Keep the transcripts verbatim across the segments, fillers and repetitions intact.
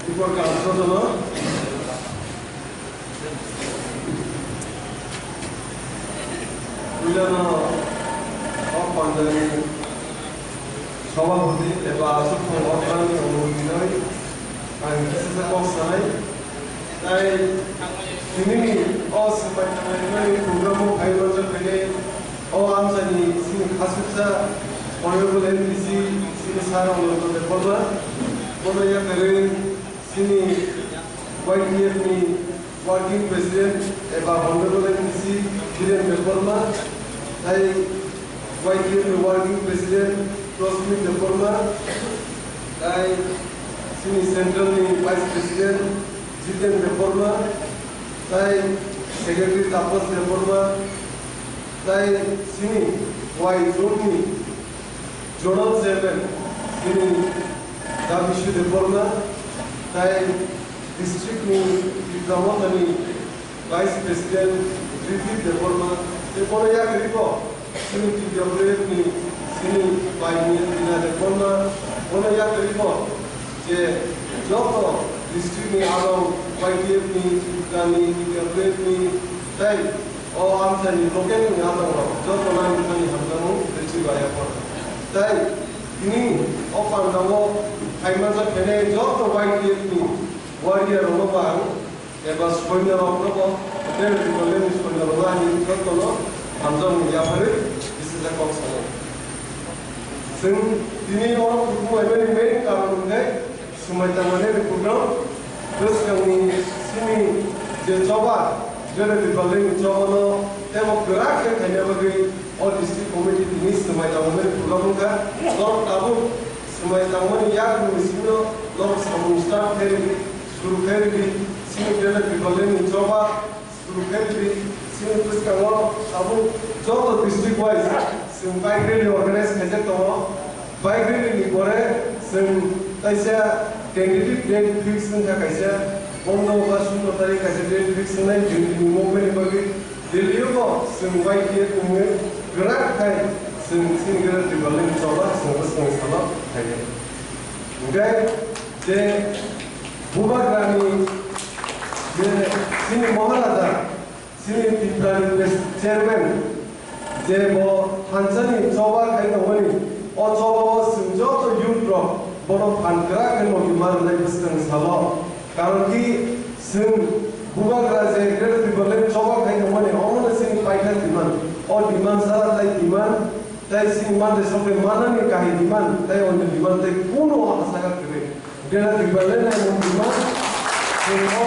Report card jotono. Puilano o pandani sabhapati eba aswk thong o thani omo hinwi ang kisa kok sanai. Tai tinini o swmai tanglaimani program o phai manjak phainai o amchaini chini khasuksa Honorable M P C chini Sir Ananto Debbarma, bono yakarwi chini Y T F ni Working President eba Honorable M P C Biren Debbarma, tai Y T F ni Working President Rosmi Debbarma, tai chini Central ni Vice President Jiten Debbarma, tai Secretary Tapas Debbarma, tai chini Y Zone ni Zonal Chairman chini Dabishu Debbarma, tai district ni Tipra Mothani Vice President Ridhit Debbarma, tei bono yakarwi bo chini T W F ni chini bai Nina Debbarma, bono yakarwi bo je joto district ni adong Y T F ni, Tipra ni, T W F ni, tei o amchaini local ni adong rok joto nang thani hamjakmung rwchibaya kor. Tei tini o pandao phai manjak phainai joto Y T F ni warrior rokno bo ang eba soinyo rokno bo, tei Tipralani soinyo rokno ani jotono hamjakmung yapharwi bisijak kok sanai. Chwng tini o kuthum laimani main karon hwnkhe swmai tangmani program bwskangni simi je choba, Greater Tipralandni chobano teibo kwrak khe khaina bagwi o district committee tini swmai tangmani program wngkha. Norok tabuk swmai tangmani yakni bisingo norok samung start khe rwdi, suru khe rwdi, simi Greater Tipralandni choba suru khe rwdi, sini bwskango tabuk joto district wise chwng bike rally organize khaijak tongo. Bike rally ni pore chwng kaisa tentative date fix wngkha, kaisa pondro ba sutro tarik kaisa date fix wngnai, chwng tini movement ni bagwi Delhi o bo chwng Y T F wngwi kwrak khai chwng chini Greater Tipraland ni choba chwng bwskang salo khainai. Hwnkhe je Bubagrani je chini Maharaja, chini Tiprani pres-, chairman, je bo thansani choba khai tongmani, o choba o chwng joto youth rok bono phan kwrak khe logi ma rwnai bwskang salo. Karon ki chwng Bubagra je Greater Tipraland choba khai tongmani, omono chini paikha demand. O demand sara tai demand, tai chini mande sokre manani kahai demand, tai onyo demand tai kuno o hasaka kwrwi. Greater Tipraland hai mung demand, chwng o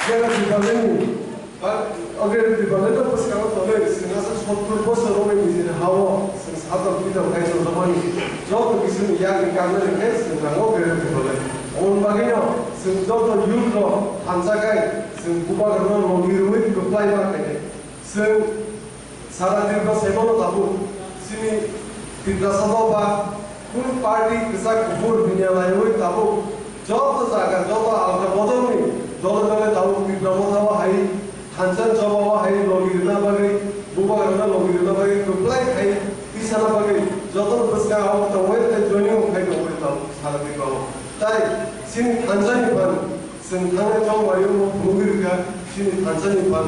Greater Tipraland ni Ba, o Greater Tipraland no bwskango tonwi, chwng asa sottur bosor romwi nijini ha-o, chwng satok pitok khai tongjakmani, joto kisuni yakni kangnani khe chwng nango Greater Tipraland. Aboni bagwino chwng joto youth rok thansa khai, chwng Bubagrano logi rwui kwplai ma khainai. Chwng Sara Tripura saimanno tabuk, chini Tiprasa dopha, kunu party kwchak kuphur hwnwi laiwi tabuk, joto jaga, joto alka bodolni dole dole tabuk Tipra Motha o hai, thansa choba o hai logi rwna bagwi, Bubagrano logi rwna bagwi, kwplai khai tisana bagwi, jotono bwskang o tongwi tei joining khai tongwi tabuk Sara Tripura o. Tai chini thansani phan, Chwng thangnai chongmani o phunugwi rwkha, chini thansani phan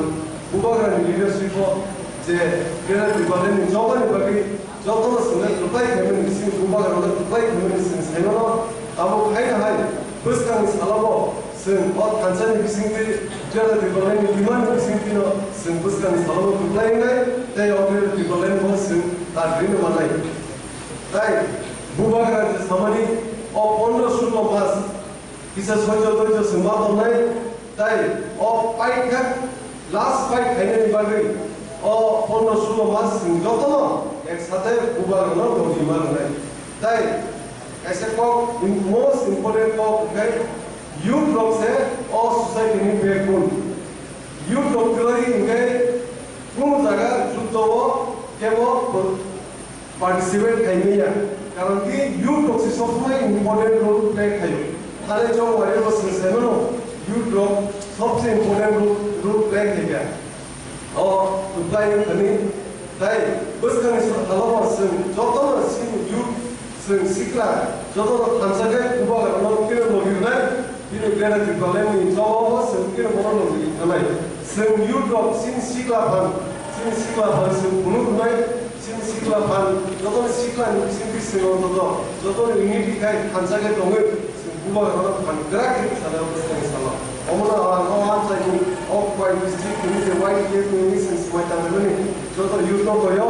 Bubagrani leadership o je Greater Tipraland ni chobani bagwi jotono chwngno kwplai khaimani, chini Bubagrano kwplai khaimani chwng saimano. Abo khaina hai bwskangni salobo chwng o thansani bisingtwi Greater Tipraland ni demand ni bisingtwino chwng bwskangni salobo kwplai wngnai tei o Greater Tipraland bo chwng ta rwino mannai. Tai Bubagra je samani o pondro sulo mas Kisa soijo toijo chwng ma tongnai, tai o fight kha, last fight khainani bagwi o pondro sulo mas chwng jotono ek sate Bubagrano logi ma rwnai. Tai kaisa kok, im-, most important kok hwnkhe youth rok se o society ni backbone. Youth rok kwrwi hwnkhe kunu jaga juddo o kebo participate khai manya, karon ki youth rok se sob somoi important role play khaio. Thale chong wari bo se semano youth rok sobse important role, role play khaikha. O play khani tai bwskangni salo bo chwng jotono chini youth, chwng sikla jotono thansa khe Bubagrano khe logi rwnai, bini Chwng youth rok chini sikla phan, chini sikla phan chwng phunuk wngnai, chini sikla phan jotoni sikla ni bisingtwi chwng o joto, jotoni unity khai thansa khe tongwi chwng bubagrano phan kwrak khe sana bwskangni salo. Omono ang o amchaini o Khowai district ni je Y T F ni chwng swmai tangmani joto youth no koyo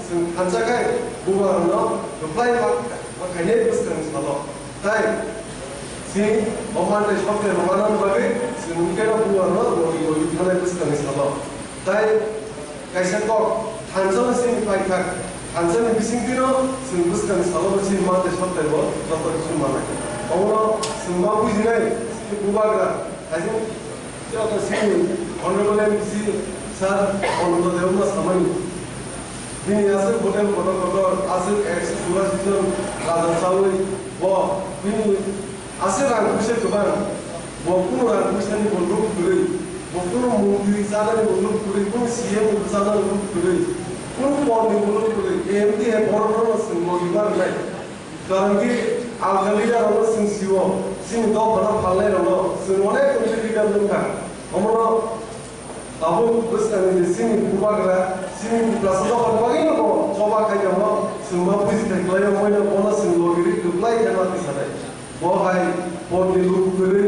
chwng thansa khai bubagrano reply ma, ma khainai bwskangni salo. Tai, si, o mantai sokte rwmana bagwi, si nungkhe no buwa no, logi logi thanai bwskangni salo. Tai, kaisa kok, thansa no sini paithak, thansa ni bisingtwi no, si bwskangni salo bo sini mantai sokte bo, joto kisu manai. Omono, si ma bujinai, si bubagra, Haikhe joto sini Honorable M D C sir Ananda Debbarma samani. Bini aswk hotel kotor kotor, aswk ekso churashi jon raja chawi bo bini aswk rang puisa kwbang, bo kunu rang puisa ni bo lob kwrwi, bo kunu mungtwi chana ni bo lob kwrwi, kunu C M ni bo chana ni lob kwrwi, kunu por ni bo lob kwrwi, M D A borok no swng logi ma rwnai. Karon ki alka leader rokno chwng sio, chini dophano phalnai rokno chwng onek khe leader nukha. Omono tabuk bwskangni je chini bubagra, chini Tiprasa dophani bagwi no bo choba khai tongmo, chwng ma buji thai kwlai rok boino bono chwng logiri kwplai khe ma tisanai. Bo hai porni lob kwrwi,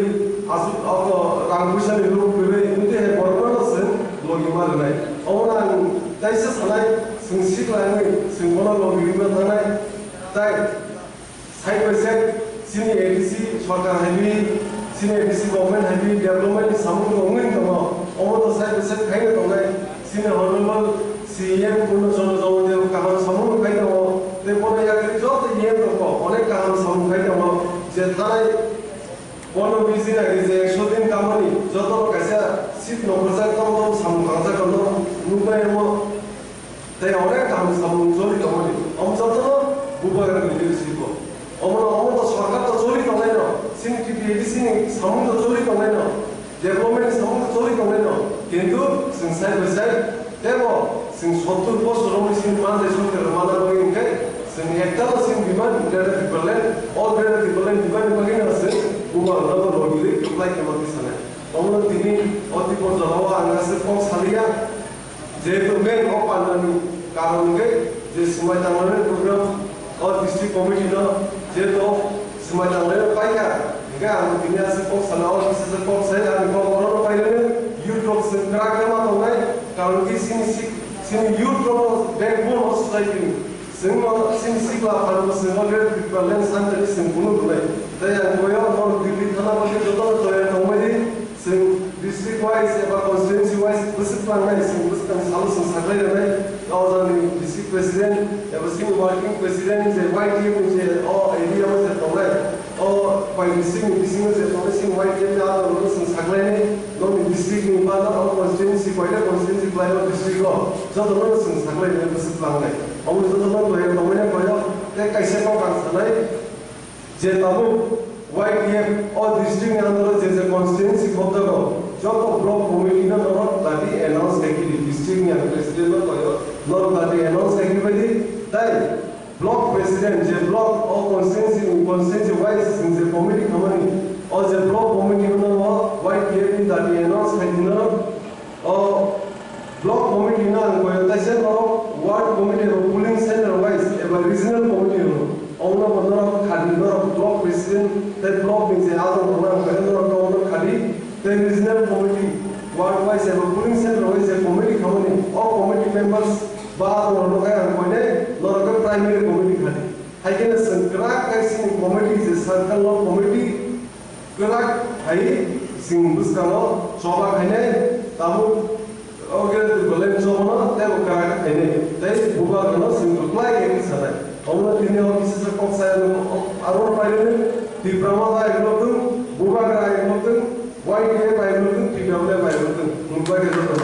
aswk abo rang puisani lob kwrwi, wngtwi hai borokno no chwng logi ma rwnai. Omono ang teisa sanai, chwng sikla wngwi chwng bono logiri ma thangnai. Tai side by side chini A D C sorkar hai bi, chini A D C government hai bi development ni samung bo wngwi tongo. Omo to side by side khaina tongnai. Chini honorable C M Purna Chandra Jamatia kaham samung khai tongo. Tei bono yakri joto E M rok bo onek kaham samung khai tongo. Je thanai bono vision age je ekso din kamani joto no kaisa seat no kwrwjak tamo tamo samung kangjak no nuknai omo. Tei onek kaham samung choli tongmani, omo jotono bubagrani leadership o. Omono, omo to sorkar to choli tongnaino, chini T T A D C ni samung to choli tongnaino, development ni samung to choli tongnaino, kintu chwng side by side tebo chwng sottur bosor romwi chini manjai sorkar mana bagwi hwnkhe chwng ektano chini demand Greater Tipraland, all Greater Tipraland demand ni bagwino chwng bubagrano logiri apply khaima twi sanai. Omono tini o Tipra jora o ang aswk kok saliya. Jehetu main o pandani karon hwnkhe je swmai tanglai program o district committee no jehetu swmai tanglai paikha, hwnkhe ang tini aswk kok sana o kisa kok sai ani kok oro no painani youth rok se kwrak khe ma tongnai, karon hwnkhe chini sik-, chini youth rok no backbone o society ni. Chwng no chini sikla phan bo chwng o Greater Tipraland Center ni chwng kunu rwnai. Tei ang boyo norok Delhi thana bagwi joto no toyar tongbai di. Chwng district wise eba constituency wise bwswk tlangnai, chwng bwswk tang salo chwng saklai rwnai. O jani district president eba chini working president je Y T F ni je o area o je tongnai. O bai district ni bisingo je tongnai chini Y T F ni adongrokno chwng saklainai, nokni district ni ba nokni constituency, koita constituency kwlaio district o, jotono chwng saklainai bwswk tlangnai. Omo jotono kwlaio tongmani kwlaio, tei kaisa kok ang sanai, je tabuk Y T F o district ni under o je je constituency khobjago, joto block committee no norok dati announce khaikhe di, district ni ang president no kwlaio, norok dati announce khaikhe bai di, tei Block president je block o constituency ni constituency wise chwng je committee khamani, o je block committee no o Y T F ni dati announce khai dino. O block committee no ang koyo taisa no ward committee eba polling center wise eba regional committee no, o no bo norok khadi norok block president tei block ni je adong rok no ang koyo norok no khadi. Tei regional committee, ward wise eba polling center wise je committee khamani, o committee members ba norok no khe ang koinai, norok khe primary committee khani. Hai kheno chwng kwrak khe chini committee je circle o committee kwrak hai chwng bwskango choba khainai, tabuk o khe belai chobono tei bo kwrak khainai. Tei bubagrano chwng kwplai khe sanai. Omo tini o kisa kok sai aro pailini Tipra ma bai lokdung, bubagra bai lokdung, Y T F bai lokdung, T W F bai lokdung, nungbai khe joto.